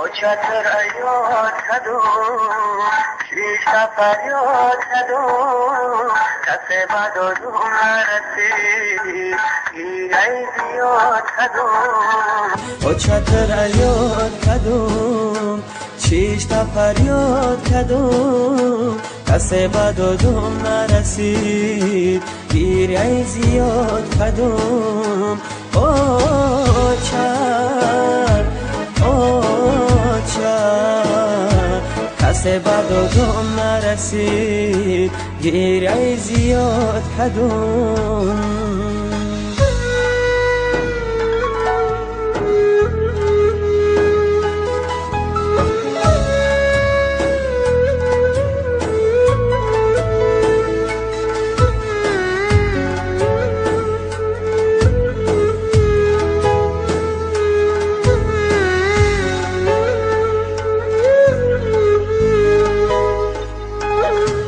Очатр ёд кадум, шишта фарёд кадум, касе ба додум нарасид, гиряи зиёд кадум. Очатр ёд кадум, шишта фарёд кадум, касе ба додум нарасид, гиряи зиёд кадум. Очар, оча, касе ба додум нарасид, гиряи зиёд кадум.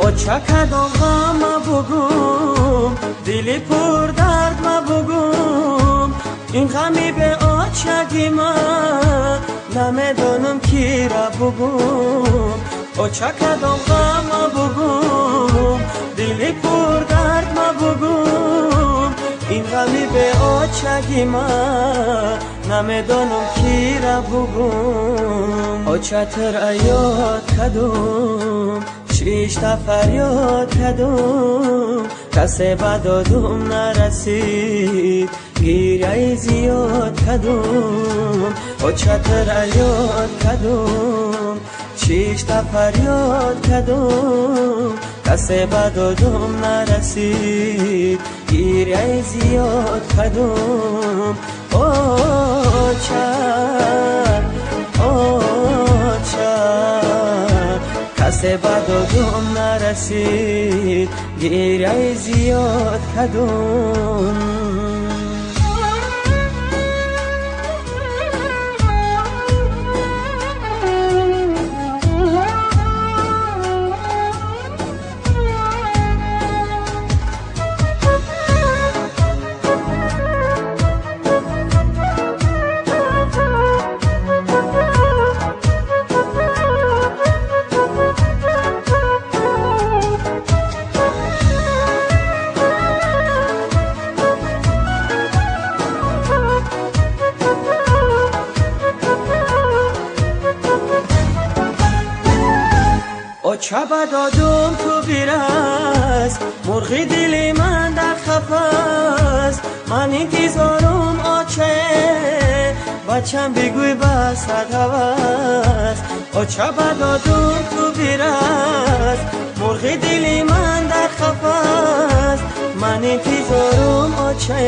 Оча кадом ғама бугум, дили пурдард ма бугум, ин ғами беочаги ма намедонам кира бугум. Оча кадом ғама бугум, дили пурдард ма бугум, ин ғами беочаги ма намедонам кира бугум. Очатр ёд кадум, шишта фарёд кадум, касе ба додум нарасид, гиряи зиёд кадум. Очатр ёд кадум, шишта фарёд кадум, касе ба додум нарасид, гиряи зиёд кадум. Оча, оча, касе ба додум нарасид, гиряи зиёд кадум. Оча ба додум ту бирас, мурғи дили ман дар қафас, ман интизорум оча, бачам бигӯй ба сад ҳавас. Оча ба додум ту бирас, мурғи дили ман дар қафас, ман интизорум оча,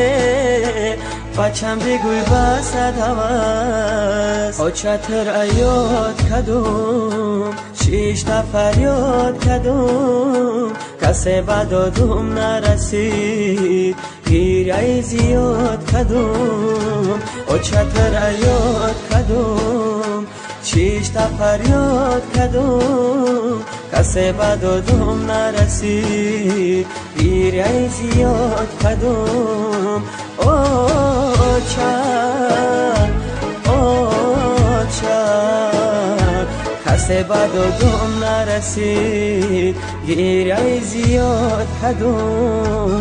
бачам бигӯй ба сад ҳавас. Очатр ёд кадум, шишта фарёд кадум, касе ба додум нарасид, гиряи зиёд кадум. Очатр ёд кадум, шишта фарёд кадум, касе ба додум нарасид, гиряи зиёд кадум. Оча, оча, касе ба додум нарасид, гиряи зиёд кадум.